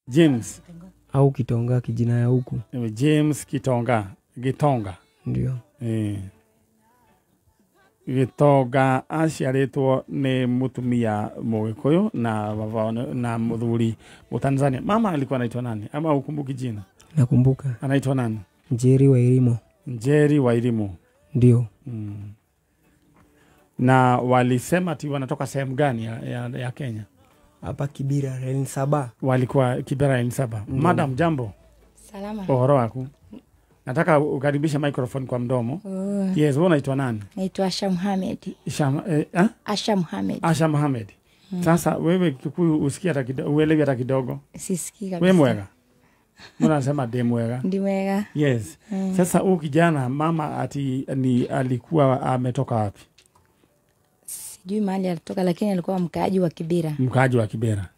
James au Kitonga kijina ya huku. James Kitonga, Gitonga. Ndio. Gitonga aciarĩtwo nĩ mũtumia Mũgĩkũyũ na baba na mũthuri Mũtanzania. Mama alikuwa anaitwa nani? Ama ukumbuki jina? Nakumbuka. Anaitwa nani? Njeri Wairimu. Njeri Wairimu. Ndio. Na walisema ati wanatoka sehemu gani ya Kenya? Hapa Kibera Line 7. Walikuwa Kibera Line 7. Madam, jambo. Salama. Uhoro wako? Nataka ukaribishe microphone kwa mdomo. Yes, wewe unaitwa nani? Naitwa Asha Muhammad. Asha Muhammad. Asha Muhammad. Sasa wewe Kikuyu usikia hata kidogo, uelewi hata kidogo? Sisikii kabisa. Wewe mwega? Mbona unasema de mwega? Ndi mwega. Yes. Sasa huyu kijana mama ati ni alikuwa ametoka wapi? Sijui mahali alitoka, lakini alikuwa mkaaji wa Kibera. Mkaaji wa Kibera.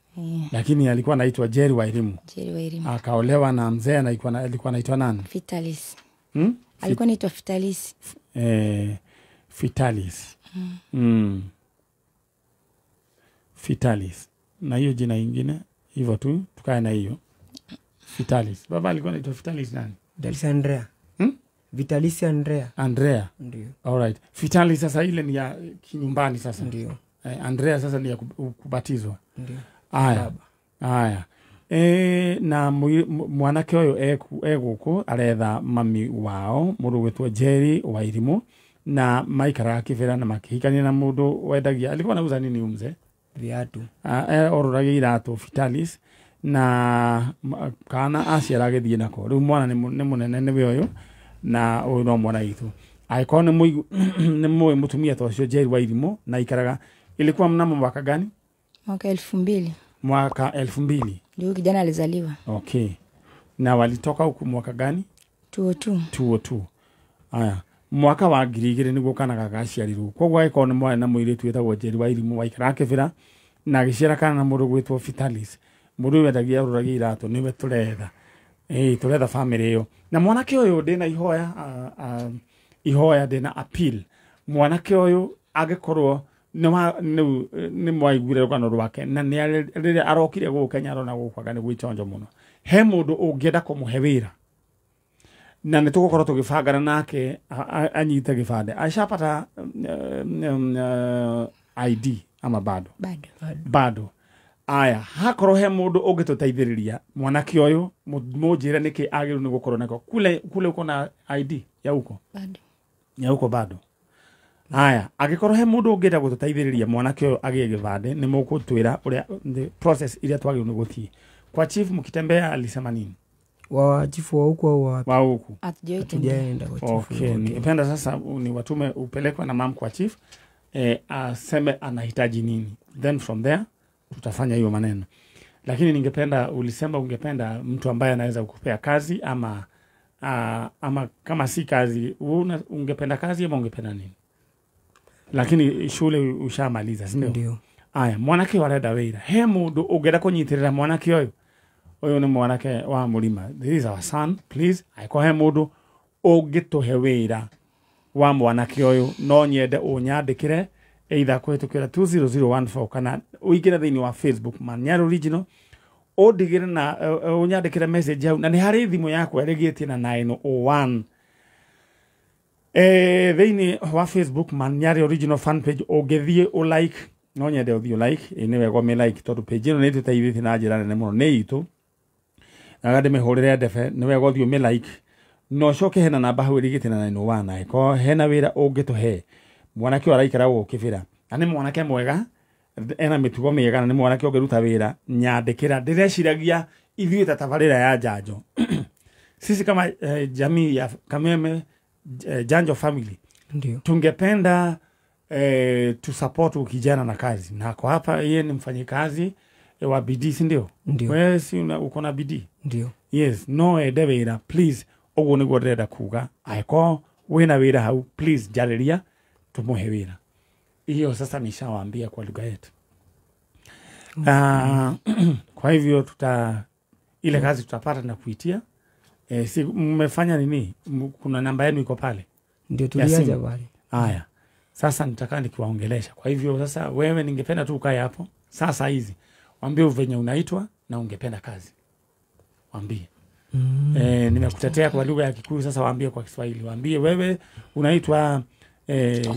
Lakini alikuwa anaitwa Jerry Wairimu. Jerry Wairimu. Akaolewa na mzee na alikuwa anaitwa nani? Fitalis. Alikuwa anaitwa Fitalis. Fitalis. Fitalis. Na hiyo jina ingine hivyo tu tukae na hiyo. Fitalis. Baba alikuwa anaitwa Fitalis nani? Vitalis Andrea. Vitalis Andrea. Andrea. Ndio. All right. Fitalis sasa ile ni ya kinyumbani sasa. Ndio. Andrea sasa ni ya kubatizwa. Ndio. Aya. Aya. Na mwanake ũyũ egũkũ aretha mami wao mũndũ gwĩtwo Jerry Wairimu na maikaraga Kibera na makĩhikania na mũndũ wendagia, alikuwa anauza nini huyu mzee? Viatu. Ororagia iratũ Vitalis na kana aciara agĩthiĩ nako. Rĩu mwana nĩ mũnene nĩwe ũyũ na ũyũ no mwana witũ. Angĩkorwo nĩ mũĩ mũtumia ta ũcio Jerry Wairimu na ikaraga, ilikuwa mnamo mwaka gani? Mwaka 2000. Mwaka 2000. Ndio kijana alizaliwa. Okay. Na walitoka huku mwaka gani? 2002. 2002. Aya. Mwaka wa 2000 niguo kana gagaciarirwo. Koguo angĩkorwo nĩ mwarĩ na mũirĩtu wĩtagwo Jerry Wairimu waikaraga Kibera na agĩciara kana na mũndũ gwĩtwo Vitalis. Mũndũ ũyũ wendagia ororagia iratũ nĩwe tũretha. Tũretha family ĩyo. Na mwanake ũyũ ndĩna ihoya, ihoya ndĩna appeal. Mwanake ũyũ angĩkorwo nĩ mwaiguire rũgano rwake na nĩ rĩrĩa arokire gũkũ Kenya arona gũkũ anga nĩ gwĩchonjo mũno. He mũndũ ũngĩenda kũmũhe wĩra na nĩ tũgũkorwo tũgĩbangana nake anyite gĩbandĩ. Ashapata ID ama bado? Bado. Bado. Aya, hakorwo he mũndũ ũngĩtũteithĩrĩria mwanake ũyũ mũnjĩre nĩkĩ agĩrĩirwo nĩ gũkorwo nako. Kule uko na ID ya huko? Bado. Ya huko bado. Aya, angĩkorwo he mũndũ ũngĩenda gũtũteithĩrĩria mwanake ũyũ agĩe gĩbandĩ nĩ mũgũtwĩra ũrĩa the process iria twagĩrĩirwo nĩ gũthiĩ. Kwa chief mkitembea alisema nini? Wa chifu wa huko au wapi? Wa huku. Hatujaenda kwa chifu. Okay, ningependa sasa ni watume upelekwe na mam kwa chief, aseme anahitaji nini. Then from there tutafanya hiyo maneno. Lakini ningependa, ulisema ungependa mtu ambaye anaweza kukupea kazi ama ama kama si kazi, ungependa kazi ama ungependa nini? Lakini shule ushamaliza, si ndio? Ndio. Aya, mwanake warenda wĩra. He mũndũ ũngĩenda kũnyitĩrĩra mwanake ũyũ? Ũyũ nĩ mwanake wa mũrima. This is our son, please. Angĩkorwo he mũndũ ũngĩtũhe wĩra wa mwanake ũyũ, no nyende ũnyandĩkĩre either kũhĩtũkĩra 20014 kana ũingĩre thĩinĩ wa Facebook Manyari Original, ũndigĩre na ũnyandĩkĩre message hau, na nĩ harĩ thimũ yakwa ĩrĩgĩtie na 901. Thĩinĩ wa Facebook Manyari Original fan page ũngĩthiĩ ũ like, no nyende ũthiĩ ũ like, nĩ wega ũmĩ like tondũ page ĩno nĩ ĩtũteithĩtie na njĩra nene mũno, nĩ itũ. Na ndĩmĩhũrĩre ndebe, nĩ wega ũthiĩ ũmĩ like. No ũcoke hena namba hau ĩrigĩte na 901, angĩkorwo hena wĩra ũngĩtũhe. Mwanake ũyũ araikara gũkũ Kibera na nĩ mwanake mwega, ena mĩtugo mĩega na nĩ mwanake ũngĩruta wĩra, nyandĩkĩra. Ndĩreciragia ithuĩ ta tabarĩra ya Njanjo. Sisi kama jamii ya Kameme Janjo family. Ndio. Tungependa tu support kijana na kazi. Na kwa hapa yeye ni mfanyikazi wa bidii, si ndio? Ndio. Wewe si uko na bidii? Ndio. Yes, no ende wĩra please. Ũguo nĩguo ndĩrenda kuga. Angĩkorwo wĩna wĩra hau please njarĩria tumuhe wĩra. Hiyo sasa nishawaambia kwa lugha yetu. Kwa hivyo ile kazi tutapata na kuitia. Si mmefanya nini? Kuna namba yenu iko pale. Ndio tuliacha pale. Haya. Sasa nitakaa nikiwaongelesha. Kwa hivyo sasa wewe ningependa tu ukae hapo. Sasa hizi waambie venye unaitwa na ungependa kazi. Waambie. Nimekutetea kwa lugha ya Kikuyu, sasa waambie kwa Kiswahili. Waambie wewe unaitwa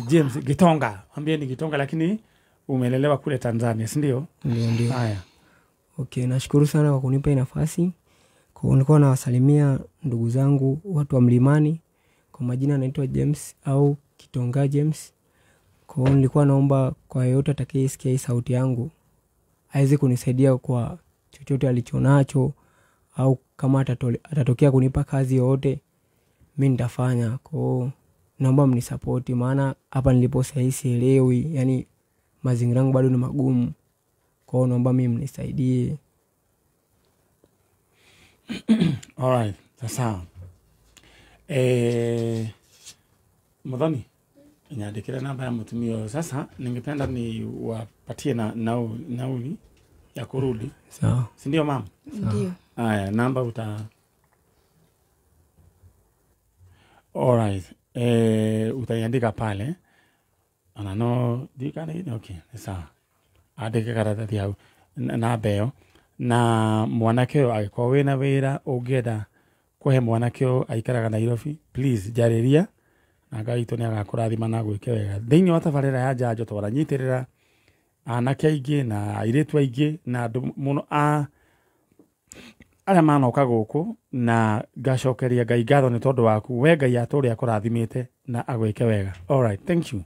James Gitonga. Waambie ni Gitonga lakini umelelewa kule Tanzania, si ndio? Ndio, ndio. Haya. Okay, nashukuru sana kwa kunipa hii nafasi. Kwa nilikuwa nawasalimia ndugu zangu watu wa Mlimani. Kwa majina naitwa James au Kitonga James. Kwa hiyo nilikuwa naomba kwa yeyote atakayesikia hii sauti yangu aweze kunisaidia kwa chochote alichonacho, au kama atatokea kunipa kazi yoyote mi nitafanya. Kwa hiyo naomba mnisapoti, maana hapa nilipo sasa hivi sielewi, yani mazingira yangu bado ni magumu. Kwa hiyo naomba mimi mnisaidie. Alright, sasa. Muthoni, nyandikire namba ya mutumia ũyũ. Sasa ningependa ni wapatie na nauli ya kurudi. Sawa. Si ndio mama? Ndio. Aya, namba uta. Alright. Utaiandika pale. Ana no dikane, okay, sawa. Andike karatathi hau namba ĩyo, na mwanake ũyũ angĩkorwo wĩna wĩra ũngĩenda kũhe mwanake ũyũ aikaraga Nairobi, please njarĩria na Ngai witũ nĩ agakũrathima na gwĩke wega. Thĩinĩ wa tabarĩra ya njanjo twaranyitĩrĩra anake aingĩ na airĩtu aingĩ na andũ mũno a arĩa manoka gũkũ, na ngacokeria Ngai ngatho nĩ tondũ waku. We Ngai atũũre akũrathimĩte na agwĩke wega. Alright, thank you.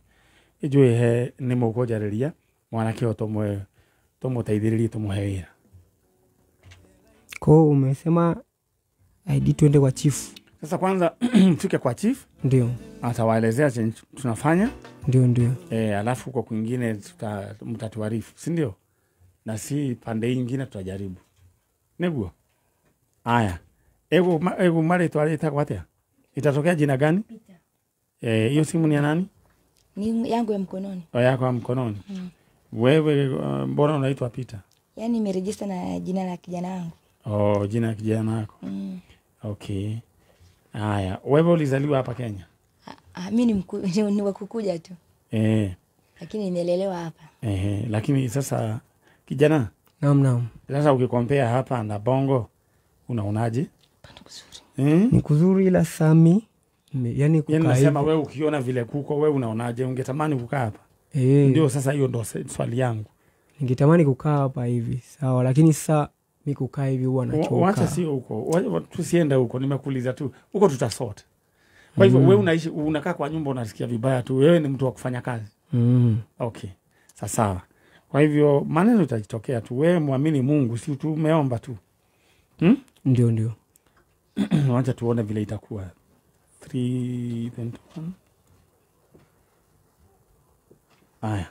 Njũĩ he nĩ mũkũnjarĩria mwanake ũyũ tũmũteithĩrĩrie tũmũhe wĩra. Kwa hiyo umesema ID twende kwa chief. Sasa kwanza tufike kwa chief. Ndio. Atawaelezea chenye tunafanya. Ndio, ndio. Alafu kwa kwingine mtatuarifu, si ndio? Na si pande nyingine tutajaribu. Niguo. Aya. Egu mare twaleta atia? Itatokea jina gani? Peter. Hiyo simu ni ya nani? Ni yangu ya mkononi. O, yako ya mkononi. Wewe mbona unaitwa Peter? Yaani nimeregister na jina la kijana wangu. Oh, jina la kijana wako. Okay. Haya, wewe ulizaliwa hapa Kenya? Mimi ni wa kukuja tu. Lakini nimelelewa hapa. Lakini sasa kijana? Naam, naam. Sasa ukikompea hapa na Bongo unaonaje? Pando kuzuri. Ni kuzuri ila sami, yani kukaa. Yaani nasema wewe ukiona vile kuko wewe unaonaje? Ungetamani kukaa hapa? Ndio, sasa hiyo ndo swali yangu. Ningetamani kukaa hapa hivi. Sawa, lakini sasa mimi kukaa hivi huwa nachoka. Wacha sio huko. Tusiende huko, nimekuuliza tu. Huko tutasort. Kwa hivyo wewe unaishi unakaa kwa nyumba unasikia vibaya tu. Wewe ni mtu wa kufanya kazi. Okay. Sasa. Kwa hivyo maneno itajitokea tu. Wewe muamini Mungu, si tumeomba tu. Ndio, ndio. Wacha tuone vile itakuwa. 3 21. Aya.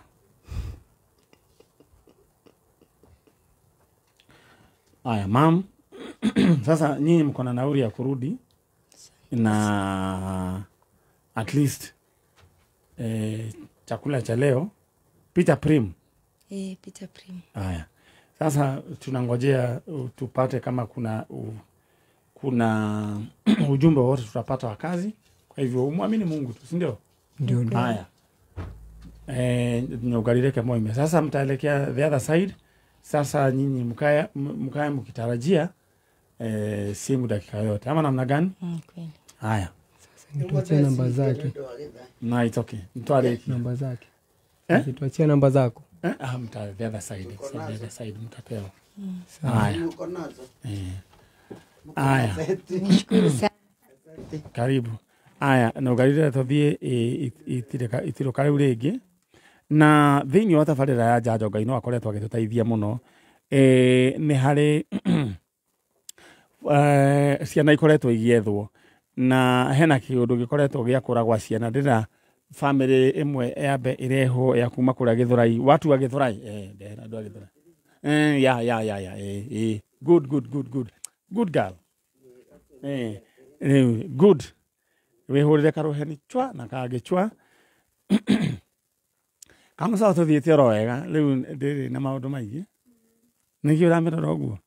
Aya, mam. Sasa nyinyi mko na nauli ya kurudi na at least chakula cha leo Peter Prim. Peter Prim. Aya. Sasa tunangojea tupate kama kuna ujumbe wote tutapata wa kazi. Kwa hivyo muamini Mungu tu, si ndio? Ndio, ndio. Haya. Nyogalireke moyo. Sasa mtaelekea the other side. Sasa nyinyi mkae mkitarajia simu dakika yote. Ama namna gani? Kweli. Haya. Sasa nituachie namba zake. Na it's okay. Mtoale namba zake. Nituachie namba zako. Mta the other side. So the other side mtapewa. Haya. Haya. Nishukuru sana. Karibu. Aya, na ugarire tuthie itiroka riu ringi na thiini wa tabarĩra ya njanjo Ngai no akoretwo agĩtũteithia mũno. Nĩ harĩ ciana ikoretwo igĩethwo na hena kĩũndũ gĩkoretwo gĩa kũragwa ciana. Ndĩra family ĩmwe yambe ĩrehwo ya kuma kũrĩa Gĩthũrai, watu wa Gĩthũrai, ndehera andũ a Gĩthũrai. Ya ya ya ya good good good good good girl. Good. Wihurire karuheni chwa na kangĩ chwa. Kamusawa tuthiĩte oro wega rĩu ndĩrĩ na maũndũ maingĩ. Nĩkĩo ũramĩrora ũguo?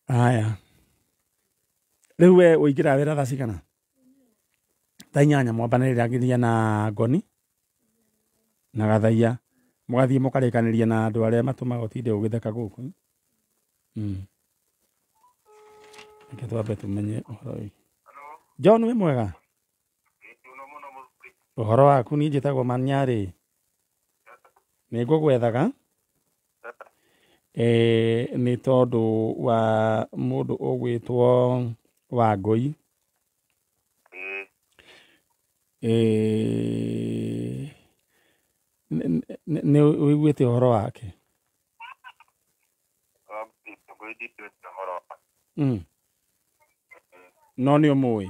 Aya. Rĩu we ũingĩraga wĩra thaa cigana? Thaa 8 mwambanĩrĩria na Ngoni na Gathaiya, mũgathiĩ mũkarĩkanĩria na andũ arĩa matũmaga ũtinde ũgĩtheka gũkũ. Reke twambe tumenye ũhoro wĩgiĩ. John wĩ mwega? Ũhoro waku? Niĩ njĩtagwo Manyarĩ. Nĩ ngũgwethaga nĩ tondũ wa mũndũ ũgwĩtwo Wangũi. Nĩ ũiguĩte ũhoro wake? No nĩ ũmũĩ?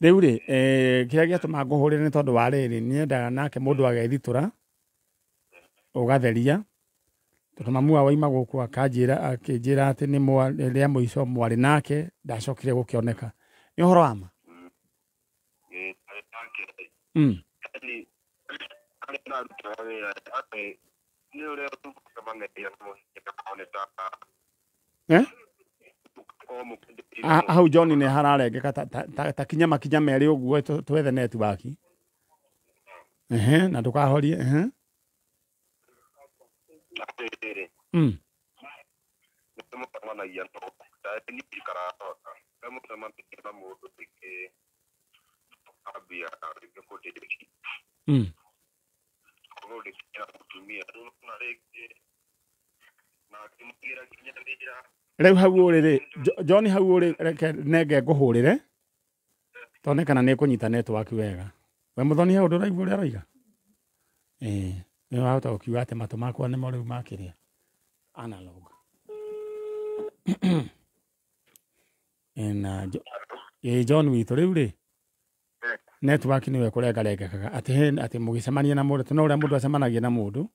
Rĩu rĩ, kĩrĩa gĩatũma ngũhũrĩre nĩ tondũ wa rĩrĩ, nĩendaga nake mũndũ agethitũra ũgatheria, tondũ mamu wao aima gũkũ akanjĩra akĩnjĩra atĩ nĩ rĩa mũico mwarĩ nake ndacokire gũkĩoneka. Nĩ ũhoro wa ma? Hau John nĩ hararengeka ta kinya makinya merĩ ũguo twethe network. Ehe, na ndũkahorie. Ehe. Rĩu hau ũrĩ rĩ, John hau ũrĩ, reke nenge ngũhũrĩre tone kana nĩ ĩkũnyita network wega. We Mũthoni hau ndũraigua ũrĩa aroiga? Nĩ wahota gũkiuga atĩ matũ makwa nĩmo rĩu makĩrĩa analog. Na John witũ rĩu rĩ, network nĩwe kũrengarengekaga atĩ atĩ mũgĩcemania na mũndũ no ũrĩa mũndũ acemanagia na mũndũ.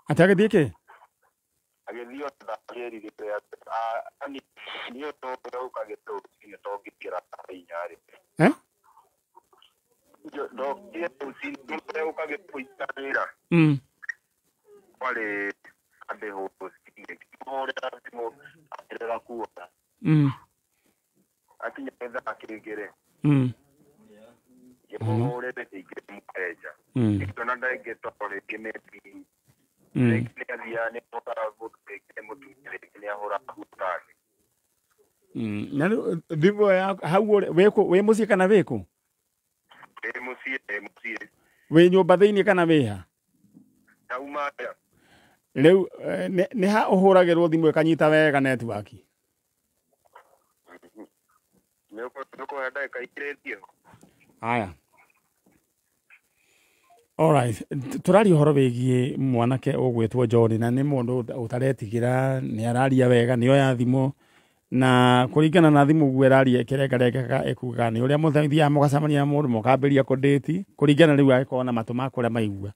Atĩ agĩthiĩ kĩ? Na rĩu thimũ ya hau ũrĩ wĩkũ, wĩ mũciĩ kana wĩkũ? Wĩ nyũmba thĩinĩ kana wĩ ha? Rĩu nĩ ha ũhũragĩrwo thimũ ĩkanyita wega network? Aya. Alright, tũraria ũhoro wĩgiĩ mwanake ũgwĩtwo John, na nĩ mũndũ ũtaretigĩra, nĩ araria wega, nĩ oya thimũ, na kũringana na thimũ ũguo ĩraria ĩkĩrengarengekaga ĩkugaga nĩ ũrĩa mũthiaga mũgacemania na mũndũ mũkambĩrĩria kũndĩti, kũringana rĩu agĩkorwo na matũ ma kũrĩa maigua.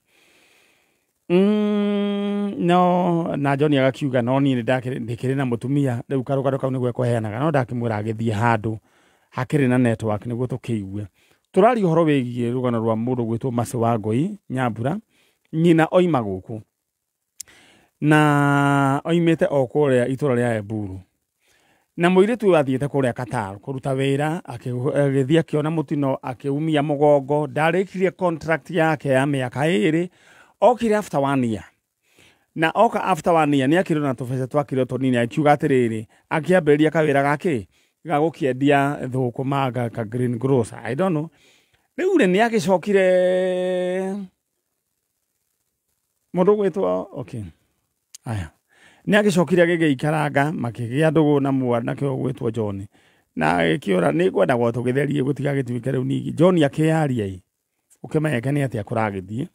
No na John agakiuga no niĩ ndĩkĩrĩ na mũtumia, rĩu karũgano kau nĩguo ekũheanaga, no ndakĩmwĩra agĩthiĩ handũ hakĩrĩ na network nĩguo tũkĩigue. Tũraria ũhoro wĩgiĩ rũgano rwa mũndũ gwĩtwo Mercy Wangũi Nyambura, nyina oima gũkũ na oimĩte o kũrĩa itũra rĩa Eburu, na mũirĩtu ũyũ athiĩte kũrĩa Qatar kũruta wĩra, agĩthiĩ akĩona mũtino, akĩumia mũgongo, ndarĩkirie contract yake ya mĩaka 2, okire after 1 year. Na oka after 1 year nĩ akĩrĩ na tũbeca twakĩrĩ tũnini, akiuga atĩrĩrĩ, akĩambĩrĩria kawĩra gake ga gũkĩendia thũkũma ka green grocer, I don't know. Rĩu rĩ, nĩ agĩcokire mũndũ ũgwĩtwo okay. Aya. Nĩ agĩcokire agĩgĩikaranga makĩgĩa ndũgũ na mwanake ũgwĩtwo John. Na agĩkĩũra nĩ ngwendagwo tũgĩtherie gũtigagĩtuĩke rĩu ningĩ. John akĩyaria ĩ, ũkĩmenyeke nĩ atĩa kũragĩthiĩ.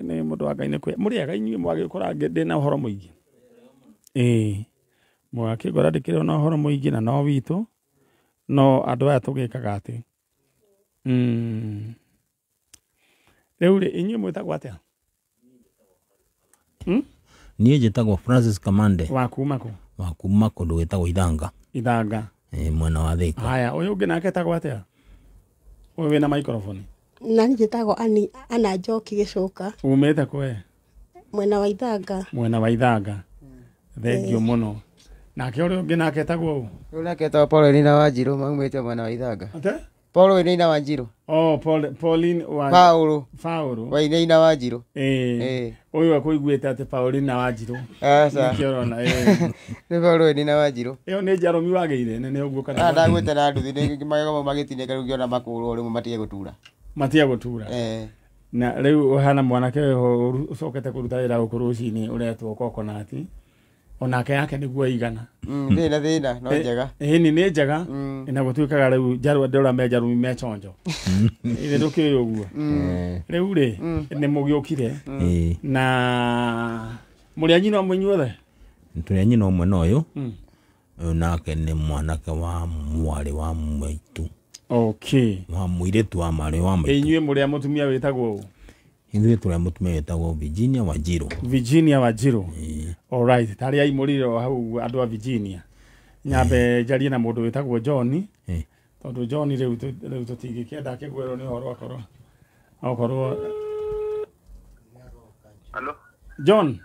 Nĩ mũndũ wa Ngai nĩ kwĩ mũrĩega inyuĩ mwagĩkora ndĩna ũhoro mũingĩ. Mwakĩngora ndĩkĩrĩ na ũhoro mũingĩ na no witũ, no andũ aya tũgĩkaga atĩ. Rĩu rĩ, inyuĩ mwĩtagwo atĩa? Niĩ njĩtagwo Francis Kamande. Wa kuma kũ? Wa kuma kũndũ gwĩtagwo Ithanga. Ithanga. Mwena wa Thika. Haya, ũyũ ũngĩ nake etagwo atĩa? Ũyũ wĩna microphone. Na niĩ njĩtagwo Ana Njoki Gĩcũka. Umĩte kũ we? Mwena wa Ithanga. Mwena wa Ithanga. Thengiũ mũno. Nake ũrĩa ũngĩ nake etagwo ũ? Ũyũ nake etagwo Paul Nina Wanjirũ, maumĩte mwena wa Ithanga. Ate? Paul Nina Wanjirũ. Oh, Pauline wa Paulo Wainaina Wanjiru. Eh. Uyu akuiguite ati Pauline na Wanjiru. Aca. Nikio urona eh. Ni Paulo Wainaina Wanjiru. Iyo ni njarũmi wagĩire nene ũguo kana. Ah, ndagwĩte na nduthi ni magego magĩtinĩka rĩu ngĩona makũrwo rĩmwe matige gũtura. Matige gũtura. Eh. Na rĩu ũhana mwanake ũyũ ũcokete kũruta wĩra gũkũ rũcinĩ ũretwo Coconut. Onake yake nĩguo igana. Ndĩrĩ na thĩna no njega. Ĩni nĩ njega. Na gũtuĩkaga rĩu njarũ andũ arĩa me njarũmi me chonjo. Ithe ndũkĩũĩ ũguo. Rĩu rĩ nĩ mũgĩũkire. Na mũrĩ a nyina ũmwe inyuothe? Tũrĩ a nyina ũmwe na ũyũ. Ũyũ nake nĩ mwanake wa mwarĩ wa maitũ. Okay. Wa mũirĩtu wa mwarĩ wa maitũ. Inyuĩ mũrĩ a mũtumia wĩtagwo ũ? Ithuĩ tũrĩ a mũtumia wĩtagwo Virginia Wanjiru. Virginia Wanjiru. All right. Tarĩ aimũrire o hau andũ a Virginia. Nyambe njarie na mũndũ wĩtagwo John. Tondũ John rĩu tũtingĩkĩenda akĩgwĩrwo nĩ ũhoro akorwo. Akorwo. Hello. John.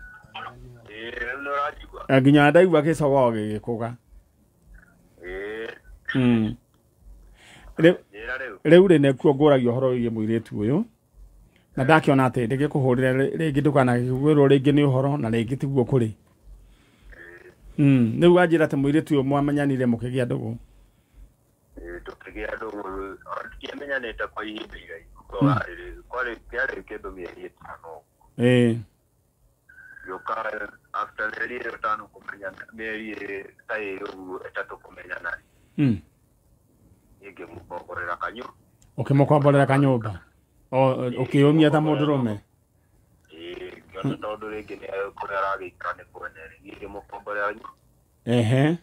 Nĩ ũranjigua? Nginya ndaigua gĩcogoo gĩgĩkũga. Rĩu rĩ nĩkuo ngũragia ũhoro wĩgiĩ mũirĩtu ũyũ. Na ndakĩona atĩ ndĩgĩkũhũrĩre rĩngĩ ndũkanakĩgwĩrwo rĩngĩ nĩ ũhoro na rĩngĩ tiguo kũrĩ. Rĩu wanjĩra atĩ mũirĩtu ũyũ mwamenyanire mũkĩgĩa ndũgũ. Tũkĩgĩa ndũgũ tũtiamenyanĩte kwa ihinda iraihu. Kwarĩ kĩarĩ kĩndũ mĩeri ĩtano. Gĩũka after mĩeri ĩyo ĩtano kũmenyana, mĩeri ta ĩrĩ ũguo ĩtatũ kũmenyana. Ngĩmũkomborera kanyũmba. Ũkĩmũkomborera kanyũmba? O ũkĩũmia ta mũndũrũme? Ngĩona tondũ rĩngĩ nĩ kũrĩa aragĩikara nĩ kwene rĩ, ngĩmũkomborera nyũmba. Ehe.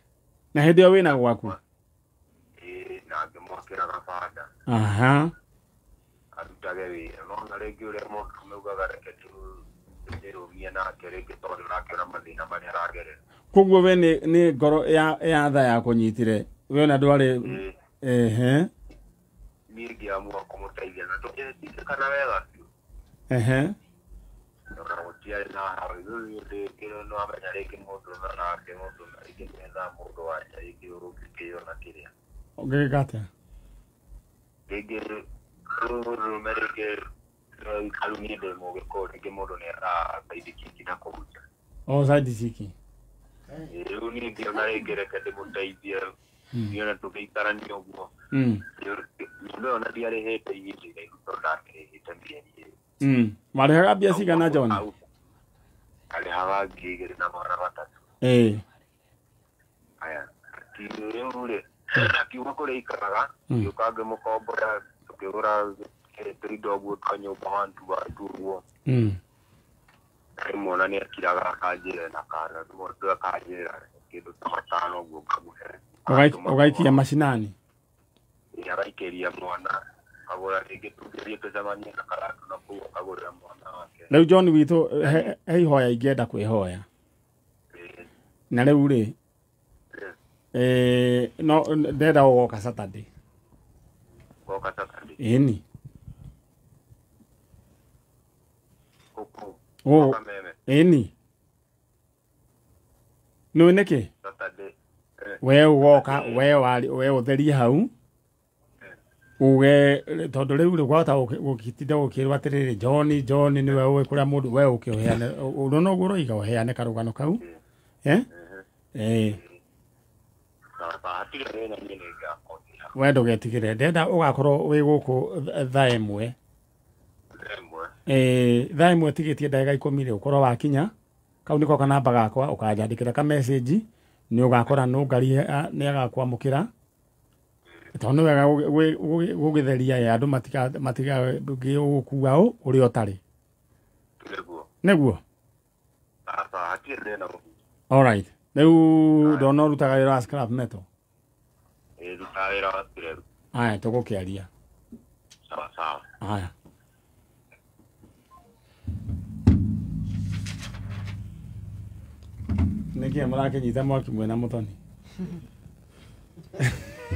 Na hĩndĩ ĩyo wĩna gwaku? Na ngĩmwakĩra gabanda. Aha. Arutage wĩra. No na rĩngĩ ũrĩa mũndũrũme ugaga reke ndĩrũmie nake rĩngĩ tondũ ũrakĩona mathĩna marĩa aragerera. Koguo we nĩ ngoro ya tha yakũnyitire. We ona ndwarĩ. Ehe. Niĩ ngĩamua kũmũteithia na tũgĩtindĩkana wega biũ. Ehe. Na gũtiarĩ na haro rĩu rĩngĩ nĩ wamenya rĩngĩ mũndũrũme nake mũndũrũme rĩngĩ nĩethaga mũndũ wa nja rĩngĩ ũngĩkĩona kĩrĩa. Ũngĩgĩka atĩa? Rĩngĩ mũndũrũme rĩngĩ rĩu niĩ ndĩ mũgĩkũyũ rĩngĩ mũndũ nĩendaga side chick na kũu nja. Oh, side chick. Rĩu niĩ ngĩona rĩngĩ reke ndĩmũteithie. Niona tũgĩikarania ũguo. Mũndũ ũyũ ona ndiarĩhĩte ihinda iraihu tondũ ndakĩrĩhĩte mĩeri ĩrĩ. Marĩhaga mbia cigana John? Arĩhaga 2,300. Aya, rĩu rĩ akiuma kũrĩa aikaraga ngĩũka ngĩmũkombora tũkĩgũra tũindo ũguo twa nyũmba 1 2 1 2 ũguo. Rĩmwe ona nĩakiraga akanjĩra na kana rĩmwe akanjĩra kĩndũ ta matano ũguo ngamũhe. Ũgaikia macinani? Agaikĩria mwana akagũra rĩngĩ tũngĩthiĩ tũcemanie na Karatu na kũu akagũrĩra mwana wake. Rĩu John witũ he ihoya ingĩenda kwĩhoya. Na rĩu rĩ no ndenda ũgoka Saturday. Goka Saturday? Ĩni. Gũkũ? Kameme? Ĩni. Nĩũĩ nĩkĩ? Saturday. We ũgoka we ũtherie hau uge tondũ rĩu rĩ gwahota gũgĩtinda gũkĩrwo atĩrĩrĩ John John nĩwe ũĩ kũrĩa mũndũ we ũke ũheane ũrona ũguo ũroiga ũheane karũgano kau. We ndũgetigĩre ndenda ũgakorwo wĩ gũkũ thaa ĩmwe. Thaa ĩmwe tigĩtie ndagĩka 10 rĩ ũkorwo wakinya kau nĩko kanamba gakwa ũkanjandĩkĩra ka message nĩ ũgakora nũngari nĩ agakwamũkĩra tondũ nĩ wega gũgĩtheria andũ matigagĩgũkua ũ ũrĩa ũtarĩ. Nĩguo. All right. Rĩu ndona ũrutaga wĩra wa scrap metal? Ndutaga wĩra wa scrap. Aya tũgũkĩaria. Sawa sawa. Aya. Nĩkĩ mũrakĩnyita mwaki mwĩna mũthoni?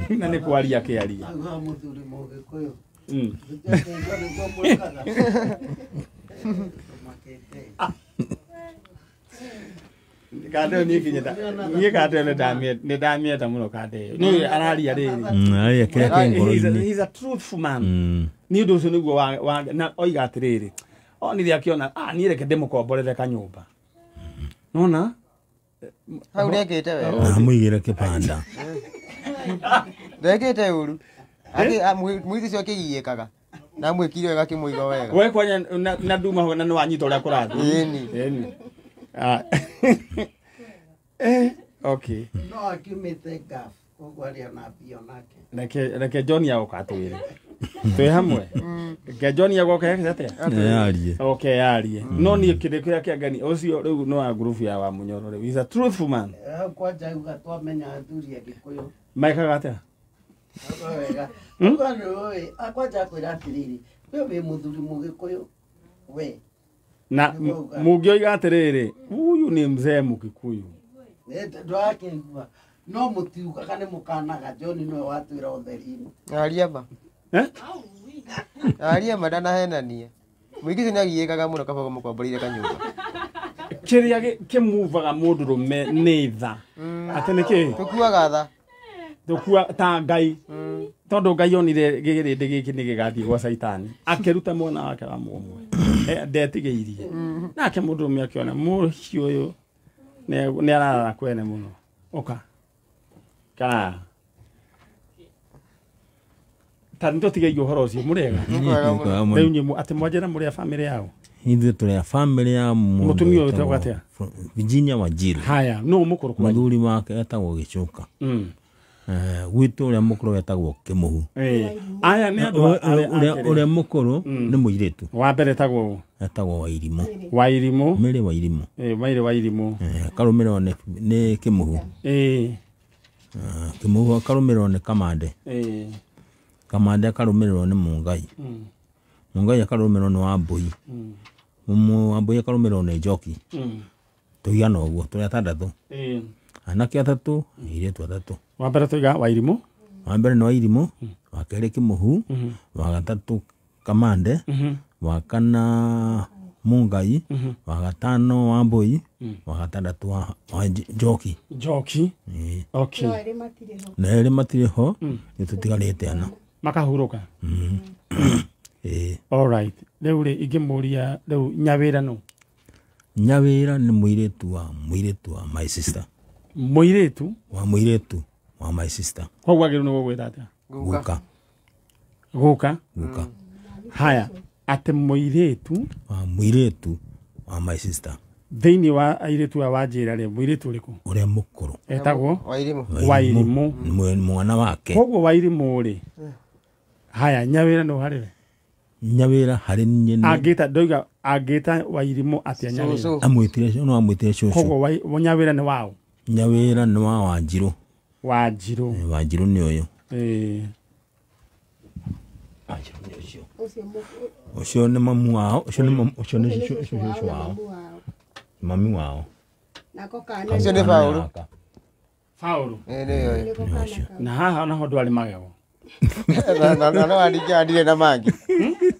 Na nĩ kwaria kĩaria. Auga mũthuri mũgĩkũyũ. Kande ĩyo niĩ kinyĩta niĩ kande ĩyo nĩ ndamĩenda mũno kande ĩyo. Nĩ araria rĩrĩ. Aria kĩrĩa kĩ ngoro-inĩ. He's a truthful man. Nĩ ũndũ ũcio nĩguo na oiga atĩrĩrĩ. Onire akĩona niĩ reke ndĩmũkomborere kanyũmba. Nona? Hau ndekĩte wega. Amũigĩre kĩbanda. Ndekĩte ũru. Atĩ mũici ũcio akĩgiĩkaga. Na mwĩkire wega akĩmũiga wega. We kwanya na nduma ho na nĩ wanyita ũrĩa kũrathiĩ. Ĩni. Ĩni. Okay. No akiumĩte ngaf koguo arĩ ona mbia onake. Reke John agoka atwĩre. Twĩ hamwe. Reke John agoka eke atĩa? Yarie. Okay, yarie. No niĩ kĩndũ kĩrĩa kĩangeni ũcio rĩu no wa group ya wa Munyoro rĩu. He's a truthful man. Hau kwanja auga twamenya athuri a Gĩkũyũ. Maikaga atĩa? Wega. Auga nĩ ũĩ, kwanja akwĩra atĩrĩrĩ, we wĩ mũthuri Mũgĩkũyũ we. Na mũngĩoiga atĩrĩrĩ, huyu ni mzee Mkikuyu. Ndwakĩigua. No mũtiugaga nĩ mũkanaga John nĩwe watwĩra ũtheri-inĩ. Aria ma. Aria ma ndanahenania. Mũingĩ ũcio nĩagiĩkaga mũno kaba mũkomboreire kanyũmba. Kĩrĩa kĩmuvaga mũndũrũme nĩ tha. Atĩ nĩ kĩĩ? Tũkuaga tha. Tũkua ta Ngai. Tondũ Ngai onire gĩrĩndĩ gĩkĩ nĩ gĩgathiĩ gwa Caitani. Akĩruta mwana wake wa mũmwe. Ndetigĩirie. Nake mũndũrũme akĩona mũciĩ ũyũ nĩ ararara kwene mũno. Ũka. Kana. Ta nĩ tũtigeire ũhoro ũcio mũrĩega. Rĩu inyuĩ atĩ mwanjĩra mũrĩ a famĩlĩ yao. Ithuĩ tũrĩ a famĩlĩ ya mũtumia ũyũ wĩtagwo atĩa? Virginia Wanjiru. Haya, nũ mũkũrũ kwanyu? Mũthuri wake etagwo Gĩcũka. Gwitũ ũrĩa mũkũrũ etagwo Kĩmũhu. Aya nĩ andũ ũrĩa mũkũrũ nĩ mũirĩtu. Wa mbere etagwo etagwo Wairimũ. Wairimũ. Mary Wairimũ. Mary Wairimũ. Akarũmĩrĩrwo nĩ Kĩmũhu. Kĩmũhu akarũmĩrĩrwo nĩ Kamande. Kamande akarũmĩrĩrwo nĩ Mũngai. Mũngai akarũmĩrĩrwo nĩ Wambũi. Wambũi akarũmĩrĩrwo nĩ Njoki. Tũigana ũguo tũrĩ atandatũ. Anake atatũ, airĩtu atatũ. Wa mbere tũiga Wairimũ. Wa mbere nĩ Wairimũ, wa kerĩ Kĩmũhu, wa gatatũ Kamande, wa kana Mũngai, wa gatano Wambũi, wa gatandatũ wa Njoki. Njoki. Okay. Na erĩ matirĩ ho, nĩ tũtigarĩte ana. Makahurũka. All right. Rĩu rĩ ingĩmũria rĩu Nyawĩra nũ? Nyawĩra nĩ mũirĩtu wa my sister. Mũirĩtu? Wa mũirĩtu wa my sister. Koguo agĩrĩirwo nĩ gũgwĩta atĩa? Guka. Guka? Guka. Haya, atĩ mũirĩtu wa mũirĩtu wa my sister. Thĩinĩ wa airĩtu aya wanjĩra rĩ, mũirĩtu ũrĩkũ? Ũrĩa mũkũrũ. Etagwo? Wairimũ. Wairimũ. Mwana wake. Koguo Wairimũ rĩ, haya Nyawĩra nũ harĩ we? Nyawĩra harĩ niĩ nĩ angĩta ndoiga angĩta Wairimũ atĩa Nyawĩra? Amwĩtire no amwĩtire cũcũ. Koguo Nyawĩra nĩ waũ? Nyawĩra nĩ wa Wanjirũ. Wanjirũ. Wanjirũ nĩ ũyũ. Wanjirũ nĩ ũcio. Ũcio nĩ mamu wao, ũcio nĩ ũcio nĩ cũcũ wao. Mami wao. Nako kana. Ũcio nĩ Paũlũ. Paũlũ. Nĩ ũyũ. Na haha naho ndwarĩ magego. Na no andire na mangĩ.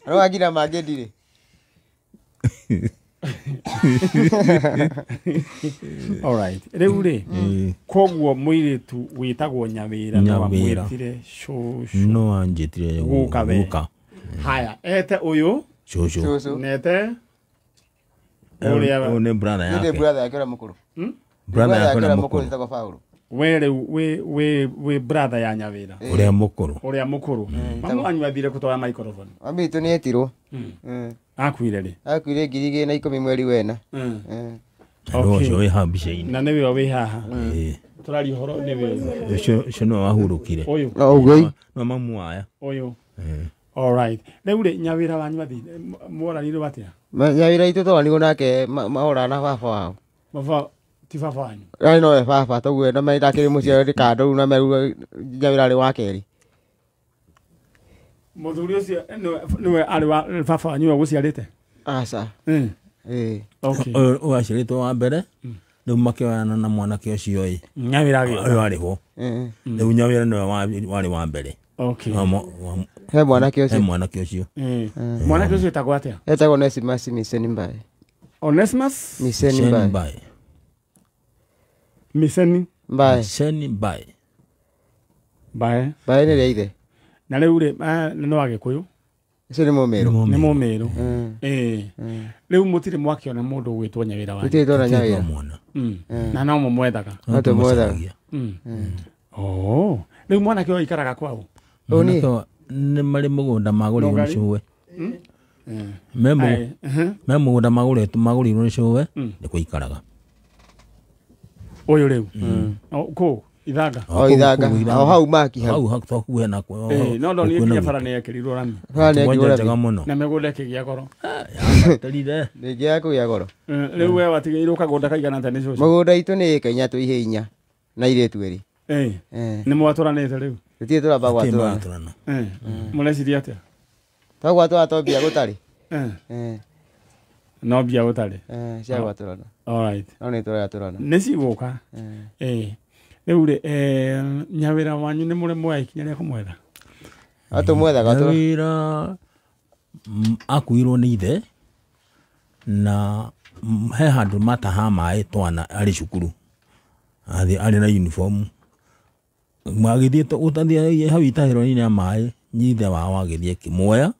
No angira mangĩ ndirĩ. All right. Rĩu rĩ, koguo mũirĩtu wĩtagwo Nyawĩra no amwĩtire cũcũ. No anjĩtire guka we. Haya, ete ũyũ cũcũ. Nete ũrĩa nĩ brother yake. Nĩ brother yake ũrĩa mũkũrũ. Brother yake ũrĩa mũkũrũ etagwo Paũlũ. We rĩu wĩ brother ya Nyawĩra. Ũrĩa mũkũrũ. Ũrĩa mũkũrũ. Mamu wanyu athire kũtwara microphone. Mami witũ nĩ etirwo. Akuire rĩ? Akuire 2010 mweri wena. Ũcio wĩ haha mbica-inĩ. Na nĩwe wĩ haha. Tũraria ũhoro nĩwe. Ũcio nĩwe wahurũkire. Ũyũ. Ũguo. No mamu waya. Ũyũ. All right. Rĩu rĩ Nyawĩra wanyu athire mworanirwo atĩa? Nyawĩra itũ tworanirwo nake mahorana na baba wao. Baba ti baba wanyu? Arĩ nowe baba toguo na me ndakĩrĩ mũciĩ kando rĩu na meru Nyawĩra arĩ wa kerĩ. Mũthuri ũcio nĩwe arĩ wa baba wanyu we gũciarĩte? Aca. Okay. Ũyũ aciarĩtwo wa mbere rĩu makĩoyana na mwanake ũcio ĩ. Nyawĩra agĩũka. Ũyũ arĩ ho. Rĩu Nyawĩra nĩwe warĩ wa mbere. Okay. He mwanake ũcio. He mwanake ũcio. Mwanake ũcio etagwo atĩa? Etagwo Onesimus Miseni Mbae. Onesimus Miseni Mbae. Miceni Mbae. Miceni Mbae. Mbae. Mbae nĩ rĩa ithe. Na rĩu rĩ nĩ wa Gĩkũyũ. Ũcio nĩ Mũmĩrũ. Nĩ Mũmĩrũ. Rĩu mũtirĩ mwakĩona mũndũ ũgwĩtwo Nyawĩra wanyu. Tũtirĩ tuona Nyawĩra. Na no mũmwethaga. No tũmwethaga. Oh, rĩu mwanake ũyũ aikaraga kwaũ? Mwanake nĩ marĩ mũgũnda magũrĩirwo nĩ cũwe. Me mũgũnda magũrĩirwo nĩ cũwe nĩkuo aikaraga. Ũyũ rĩu? Kũ? Ithanga? O Ithanga. O hau maki hau. Hau hakuhĩ na kwa. No ndonire nginya bara nĩ yekĩrirwo rami. Bara nĩ yekĩrirwo rami. Njega mũno. Na mĩgũnda ĩkĩgĩa goro. Yabatarire. Ndĩngĩaga kũgĩa goro. Rĩu we watigĩirwo kagũnda kaigana atĩa nĩ cũcũ? Mũgũnda itũ nĩ ĩka inya tũihĩ inya na airĩtu erĩ. Nĩ mwatũranĩte rĩu? Tũtirĩ tũramba gwatũrana. Mũreciria atĩa? Twagwatũra to mbia gũtarĩ. No mbia gũtarĩ. Cia gwatũrana. All right. No nĩ tũratũrana. Nĩ cigũka. Rĩu rĩ Nyawĩra wanyu nĩ mũrĩ muoya ikinya rĩa kũmwetha? Atũmwethaga. Nyawĩra akuirwo nĩ ithe na he handũ mataha maĩ twana arĩ cukuru. Arĩ na uniform. Magĩthiĩ ũtathiĩ hau itahĩro-inĩ rĩa maĩ ithe wao agĩthiĩ akĩmuoya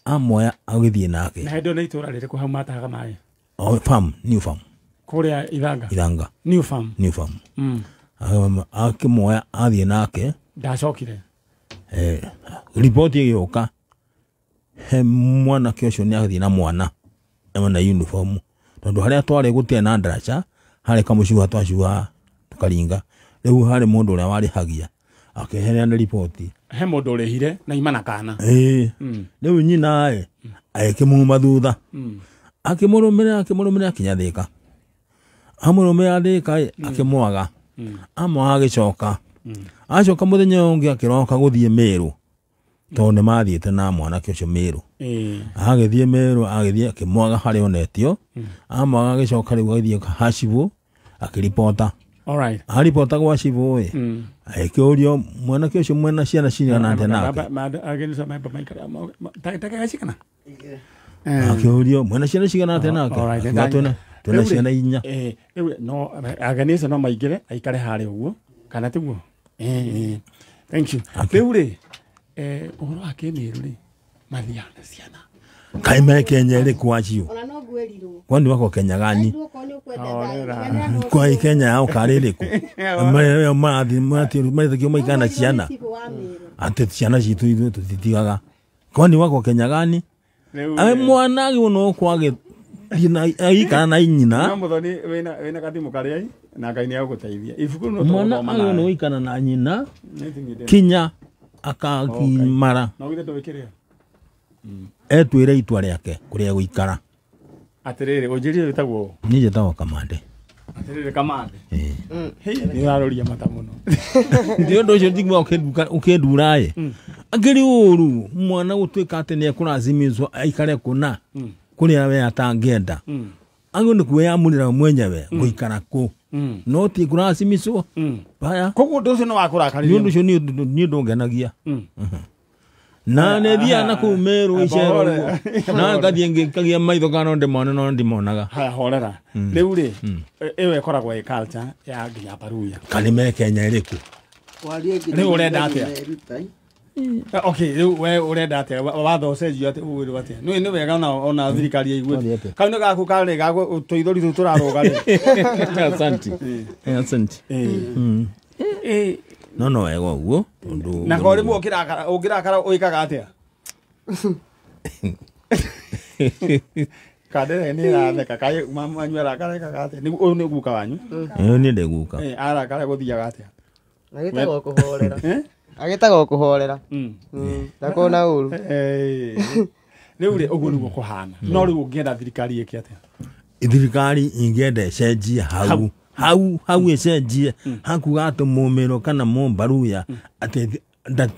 amuoya agĩthiĩ nake. Na hĩndĩ ĩyo nĩ itũra rĩrĩkũ hau matahaga maĩ? Oh, farm, new farm. Kũrĩa Ithanga? Ithanga. New farm. New farm. Akĩmuoya athiĩ nake. Ndacokire. Riboti ĩgĩũka he mwanake ũcio nĩ athiĩ na mwana na uniform tondũ harĩa twarĩ gũtirĩ na ndaraca harĩ kamũcuha twacuha tũkaringa. Rĩu harĩ mũndũ ũrĩa warĩhagia akĩheana riboti. He mũndũ ũrĩhire na ima na kana. Rĩu nyina ĩ agĩkĩmuma thutha. Akĩmũrũmĩrĩra akinya Thĩka. Amũrũmĩrĩra Thĩka akĩmwaga. Amwaga agĩcoka. Acoka mũthenya ũyũ ũngĩ akĩroka gũthiĩ Mĩrũ. Tondũ nĩ mathiĩte na mwanake ũcio Mĩrũ. Agĩthiĩ Mĩrũ agĩthiĩ akĩmwaga harĩa onetio. Amwaga agĩcoka rĩu agĩthiĩ Hacibũ akĩribota. All right. Aribota gwa cibũ ĩ. Akĩũrio mwanake ũcio mwena ciana cigana atĩa nake. Akĩũrio mwena ciana cigana atĩa nake. Akiuga twĩna ciana inya. Rĩu no ageni acio no maingĩre aikare harĩa ũguo kana tiguo? Thank you. Rĩu rĩ ũhoro wa kĩmĩrũ rĩ mathiaga na ciana. Kaĩ me Kenya ĩrĩkũ acio? Ona no ngwĩrirwo. Kwani wako Kenya gani? Kwa Kenya yao karĩ ĩrĩkũ? Marathiĩ maikara na ciana. Atĩ ciana citũ ithuĩ tũtitigaga. Kwani wako Kenya gani? Mwana agĩrĩirwo no gũkorwo agĩikara na nyina. No Mũthoni wĩna gathimũ karĩa na Ngai nĩ agũgũteithia. Ibuku no mwana tũgũthoma agĩrĩirwo nĩ gũikara na nyina kinya akagimara. No githĩ ndũgĩkĩrĩa? Etwĩre itua rĩake kũrĩa gũikara. Atĩrĩrĩ ũnjĩrire wĩtagwo? Niĩ njĩtagwo Kamande. Atĩrĩrĩ Kamande. Nĩ ũraroria mata mũno. Nĩ ũndũ ũcio njiguaga ũkĩndura ĩ. Akĩrĩ ũru mwana gũtuĩka atĩ nĩ ekũracimizwo aikare kũna kũrĩa we atangĩenda. Agĩrĩirwo nĩ kwĩyamũrĩra mwenyewe gũikara kũ. No ti kũracimicwo. Haya. Koguo ũndũ ũcio nĩ wakũrakaririe? Nĩ ũndũ ũcio niĩ ndũngenagia. Na nĩ thiaga na kũu Mĩrũ icero ũguo. Na ngathiĩ ngĩkagia maitho kana no ndĩmone no ndimonaga. Haya horera. Rĩu rĩ ĩyo ĩkoragwo ĩ culture ya nginya Baruya. Kana me Kenya ĩrĩkũ? Rĩu ũrenda atĩa? Okay, rĩu we ũrenda atĩa? Watho ũcenjio atĩa ũgwĩrwo atĩa? Nĩ wega ona thirikari ĩigue. Kau nĩ gaku karĩ gaku tũithori tũu tũrarũga rĩ. Asante. Asante. No no wega ũguo tondũ na ko rĩmwe ũngĩrakara ũĩkaga atĩa? Kandere nĩ ĩratheka kaĩ mama wanyu arakara ĩkaga atĩa? Ũyũ nĩ guka wanyu? Ũyũ nĩ ndĩ guka. Arakara gũthiaga atĩa? Agĩtagwo kũhorera. Agĩtagwo kũhorera. Ndakona ũru. Rĩu rĩ ũguo nĩguo kũhana. No rĩu ũngĩenda thirikari ĩke atĩa? Thirikari ingĩenda ĩcenjie hau. Hau ĩcenjie hakuga atĩ Mũmĩrũ kana Mũmbaruya atĩ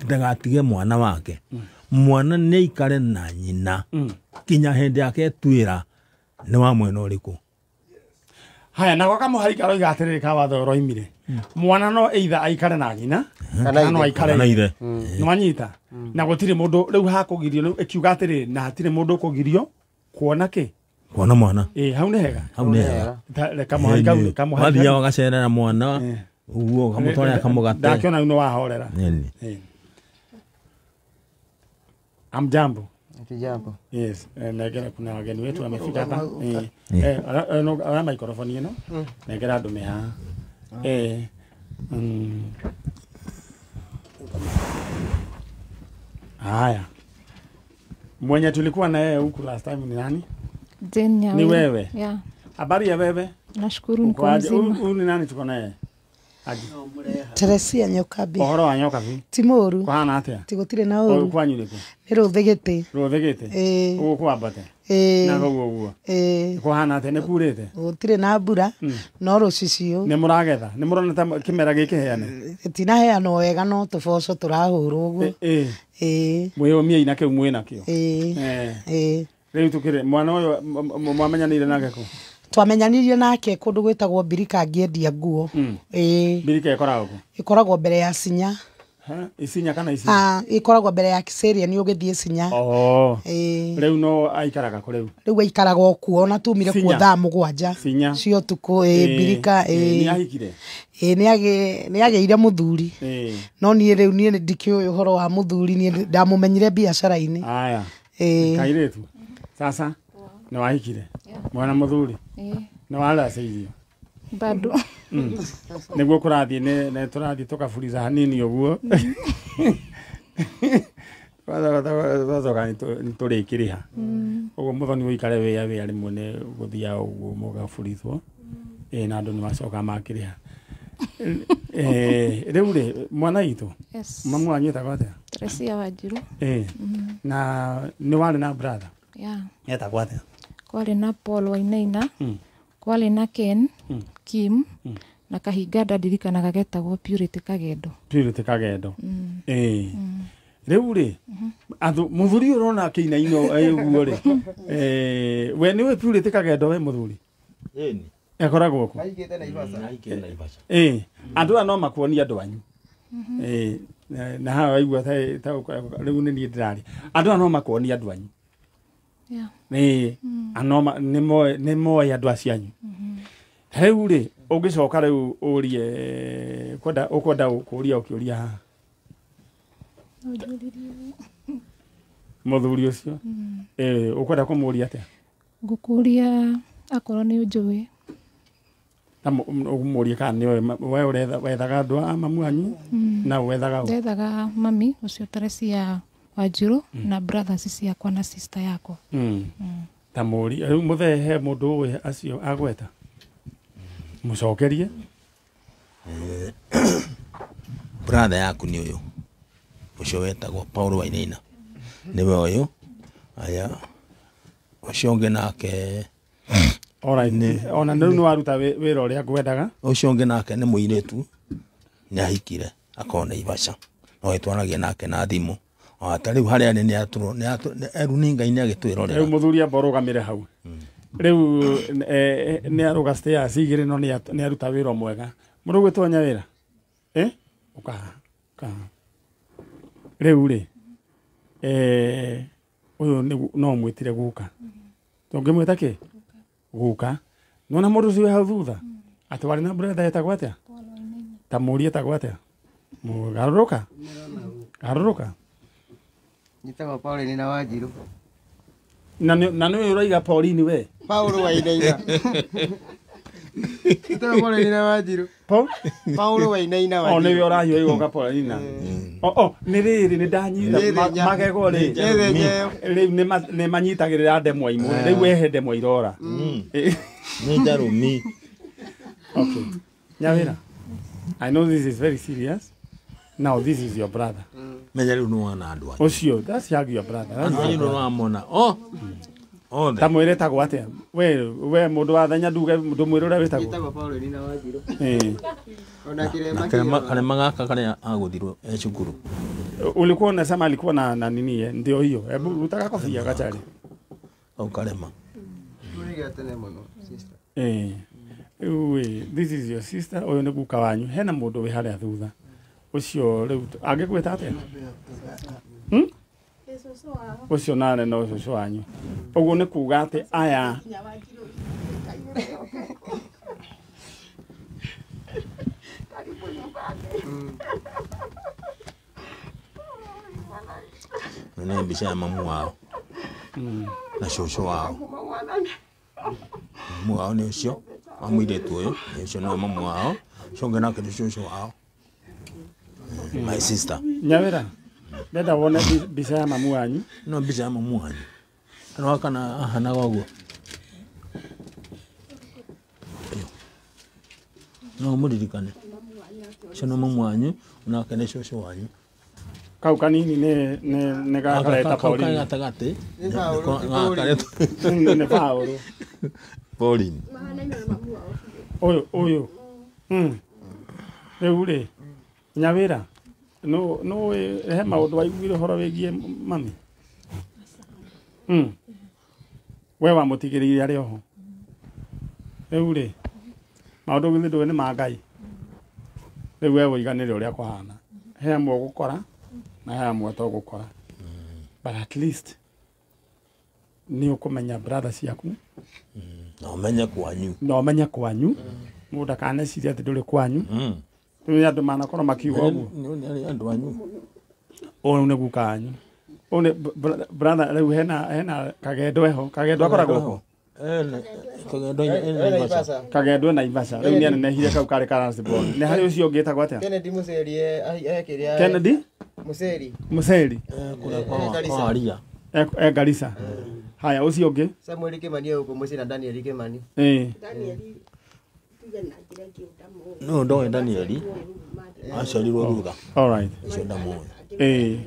ndagatige mwana wake. Mwana nĩ aikare na nyina kinya hĩndĩ yake etuĩra nĩ wa mwena ũrĩkũ. Haya nako kamũhari karoiga atĩrĩrĩ ka watho ũroimire. Mwana no either aikare na nyina kana no aikare na ithe. Nĩwanyita? Na gũtirĩ mũndũ rĩu hakũgirio rĩu ĩkiuga atĩrĩrĩ na hatirĩ mũndũ ũkũgirio kuona kĩ? Kuona mwana. Hau nĩ hega. Hau nĩ hega. Reka kamũhari. Wathiaga ũgacerera mwana. Ũguo ũkamũtwarĩra kamũgate. Ndakiona rĩu nĩ wahorera. Amjambo. Jambo. Yes, negera kuna wageni wetu wamefika hapa. Ara microphone ino. Negera andu me haha. Haya. Mwenye tulikuwa na yeye huku last time ni nani? Jane. Ni wewe? Yeah. Habari ya wewe? Nashukuru niko mzima. Huyu ni nani tuko naye? Teresia Nyokabi. Ũhoro wa Nyokabi? Ti mũũru. Kũhana atĩa? Ti gũtirĩ na ũũru. Kwanyu nĩkũ? Nĩ Rũthĩgĩtĩ. Rũthĩgĩtĩ? Ũguo kwambate? Na kũu ũguo? Kũhana atĩa? Nĩ kurĩte? Gũtirĩ na mbura, no rũcicio. Nĩ mũragetha? Nĩ mũrona ta kĩmera gĩkĩheane? Gĩtinaheanwo wega no tũboco tũrahũrwo ũguo. Mwĩyũmiei na kĩu mwĩnakĩo? Rĩu tũkĩrĩ mwana ũyũ mwamenyanĩire nake kũ? Twamenyanirie nake kundu gwitagwo Mbirika ngĩendia nguo. Mbirika ĩkoragwo kũ? Ĩkoragwo mbere ya Sinya. Isinya kana Isinya? Ĩkoragwo mbere ya Kiseria nĩ ũgĩthiĩ Sinya. Rĩu no aikaraga kũ rĩu? Rĩu aikaraga o kuo na tumire kuo thaa 7 cia ũtukũ. Mbirika. Nĩ ahikire? Nĩ agĩire mũthuri. No niĩ rĩu niĩ ndikĩũĩ ũhoro wa mũthuri, niĩ ndamũmenyire biacara-inĩ. Aya. Kairĩtu. Sasa nĩ wahikire? Mwana mũthuri? Nĩ waracĩirio? Bado. Nĩguo kũrathiĩ nĩ tũrathiĩ tũkaburiza hanini ũguo. Twacoka nĩ tũrĩkĩrĩha. Ũguo mũthoni ũikare wĩa wĩa rĩmwe nĩ gũthiaga ũguo mũgaburithwo. Na andũ nĩ macoka makĩrĩha. Rĩu rĩ mwana witũ? Mamu wanyu etagwo atĩa? Teresia Wanjiru. Na nĩ warĩ na brother? Yeah. Etagwo atĩa? Kwarĩ na Paul Wainaina, kwarĩ na Ken, Kim, na kahinga ndirikanaga getagwo Purity Kagendo. Purity Kagendo. Rĩu rĩ mũthuri ũrona kĩinaino ũguo rĩ, we nĩwe Purity Kagendo we mũthuri? Ĩni. Ekoragwo kũ? Aigĩte Naivasha. Aigĩte Naivasha. Andũ aya no makuonie andũ anyu. Na haha waigua ta rĩu nĩ niĩ ndĩraria. Andũ aya no makuonie andũ anyu. Nĩ moĩ andũ acio anyu. Rĩu rĩ ũngĩcoka rĩu ũrie ũkwenda kũũria ũkĩũria haha mũthuri ũcio ũkwenda kũmũũria atĩa? Ngũkũria akorwo nĩ ũnjũĩ. Ta ũmũrie kana nĩũĩ we wethaga andũ a mamu anyu na wethaga ũ? Ndethaga mami ũcio Teresia Wanjiru na brothers ciakwa na sister yakwa. Ta mũũrie rĩu mũthee he mũndũ ũĩ acio agweta mũcokerie. Brother yaku nĩ ũyũ ũcio wetagwo Paul Wainaina nĩwe ũyũ. Aya ũcio ũngĩ nake ona rĩu nĩ waruta wĩra ũrĩa ngwendaga. Ũcio ũngĩ nake nĩ mũirĩtu nĩ ahikire akorwo Naivasha no ĩtwaragia nake na thimũ. Ta rĩu harĩa arĩ nĩ eru nĩ Ngai nĩ agĩtwĩrorera. Rĩu mũthuri amba ũrũgamĩre hau. Rĩu nĩ arũga stairs igĩrĩ no nĩ aruta wĩra mwega. Mũndũ ũgwĩtwo Nyawĩra? Ũka haha. Rĩu rĩ ũyũ no ũmwĩtire guka. Tũngĩmwĩta kĩ? Guka. Nĩwona mũndũ ũcio wĩ hau thutha? Atĩ warĩ na brother etagwo atĩa? Ta mũũrie etagwo atĩa? Garũrũka. Garũrũka. Njĩtagwo Pauline na Wanjiru. Na nĩwe ũraiga Pauline we? Paul Wainaina. Njĩtagwo Pauline na Wanjiru. Paul Wainaina Wanjiru. Nĩwe ũrahiũha igoka Paulina. Nĩ rĩrĩ nĩ ndanyita magego rĩ. Rĩu nĩ manyitagĩrĩra ndemwa imwe. Rĩu wehe ndemwa irora. Nĩ njarũmi. Okay. Nyawĩra, I know this is very serious. Now this is your brother. Menya rĩu nĩ wona andũ anyu. Ũcio, that's your brother. Andũ anyu nĩ wamona. Othe. Ta mwĩre etagwo atĩa? We mũndũ wa thenya nduge ndũmwĩre ũrĩa wĩtagwo. Njĩtagwo Pauline na Wanjiru. Ona kĩrema karema gaka karĩa agũthirwo e cukuru. Ulikuwa unasema alikuwa na nini ndio hiyo. Hebu rutaka kofia gachari. Au karema. Tũrĩgĩa tene mũno sister. This is your sister ũyũ nĩ guka wanyu. Hena mũndũ wĩ harĩa thutha. Ũcio rĩu angĩkwĩta atĩa? Ũcio nare no cũcũ wanyu. Ũguo nĩ kuga atĩ aya nĩ mbica ya mamu wao na cũcũ wao. Mamu wao nĩ ũcio wa mũirĩtu ũyũ, ũcio nĩwe mamu wao, ũcio ũngĩ nake nĩ cũcũ wao. My sister. Nyawĩra, ndenda wone mbica ya mamu wanyu. No mbica ya mamu wanyu. No kana ahanaga ũguo. No mũririkane. Ũcio nĩ mamu wanyu, nake nĩ cũcũ wanyu. Kau kanini nĩ gakareta Pauline. Kau gatagatĩ. Nĩ Paũlũ. Pauline. Ũyũ. Rĩu rĩ, Nyawĩra, no he maũndũ waiguire ũhoro wĩgiĩ mami? We wamũtigĩrĩire arĩ oho. Rĩu rĩ, maũndũ githĩ ndũĩ nĩ ma Ngai. Rĩu we ũiganĩre ũrĩa kũhana. He amwe ũgũkora na he amwe ũtagũkora. But at least nĩ ũkũmenya brother ciaku. Na ũmenye kwanyu. Na ũmenye kwanyu. Mũndũ ndakanecirie atĩ ndũrĩ kwanyu. Rĩu andũ manakorwo makiuga ũguo. Nĩ andũ anyu. Ũyũ nĩ guka wanyu. Ũyũ nĩ brother rĩu hena Kagendo eho. Kagendo akoragwo kũ? Kagendo ena Naivasha. Kagendo Naivasha. Rĩu nĩ anenehire kau karĩ ka last born. Nĩ harĩ ũcio ũngĩ wĩtagwo atĩa? Kennedy Mũceri ekĩrĩa. Kennedy? Mũceri. Mũceri. Kũrĩa kwa Waria. E Garissa. Haya ũcio ũngĩ? Samuel Kimani gũkũ mũciĩ na Daniel Kimani. Daniel tuge na njĩra ĩngĩ ndamuĩ. No ndoĩ Daniel aciarirwo thutha. All right. Ũcio ndamuĩ.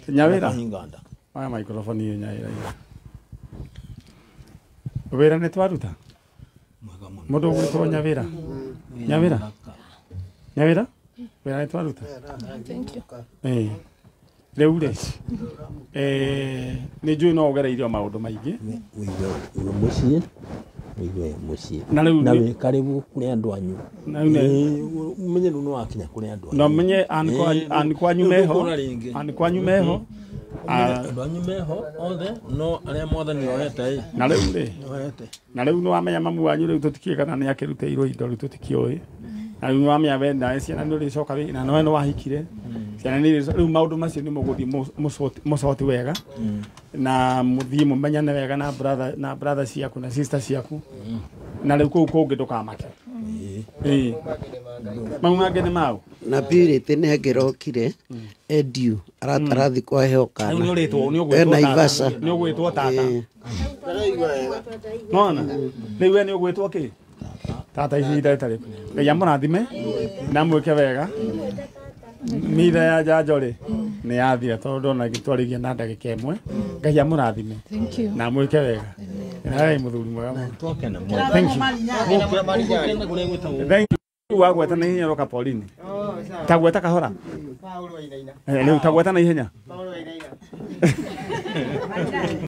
Nyawĩra. Oya microphone ĩyo Nyawĩra. Wĩra nĩ twaruta? Mũndũ ũgwĩtwo Nyawĩra. Nyawĩra. Nyawĩra? Wĩra nĩ twaruta? Thank you. Rĩu rĩ, nĩ njũĩ no ũgereirio maũndũ maingĩ. Ũigue mũciĩ, ũigue mũciĩ. Na rĩu na wĩ karibu kũrĩ andũ anyu. Ũmenye rĩu nĩ wakinya kũrĩ andũ anyu. Na ũmenye an kwanyu meho. An kwanyu meho. Andũ anyu meho othe no arĩa mwathani oete. Na rĩu rĩ, na rĩu nĩ wamenya mamu wanyu rĩu tũtikĩũĩ kana nĩ akĩrutĩirwo indo rĩu tũtikĩũĩ. Na rĩu nĩ wamenya we nawe ciana nĩ ũrĩcoka wĩ na nawe nĩ wahikire. Ciana nĩ rĩu maũndũ macio nĩ mũgũthiĩ mũcoti wega. Na mũthiĩ mũmenyane wega na brother na brother ciaku na sister ciaku. Na rĩu kũu kũngĩ ndũkamake. Mau mangĩ nĩ mau. Na Purity nĩ angĩrokire Edu aratarathi kwaheo kana. Rĩu nĩ ũrĩtwo nĩ ũgwĩtwo tata. Nĩ ũgwĩtwo tata. Nona rĩu we nĩ ũgwĩtwo kĩ? Tata ihinda rĩtarĩ. Ngai amũrathime na mwĩke wega. Mitha ya njanjo rĩ nĩ yathira tondũ ndona gĩtwarĩria na ndagĩka ĩmwe. Ngai amũrathime na mwĩke wega. Nawe mũthuri mwega mũno. Thank you. Thank you. Wagweta na ihenya roka Pauline. Tagweta kahora. Rĩu tagweta na ihenya.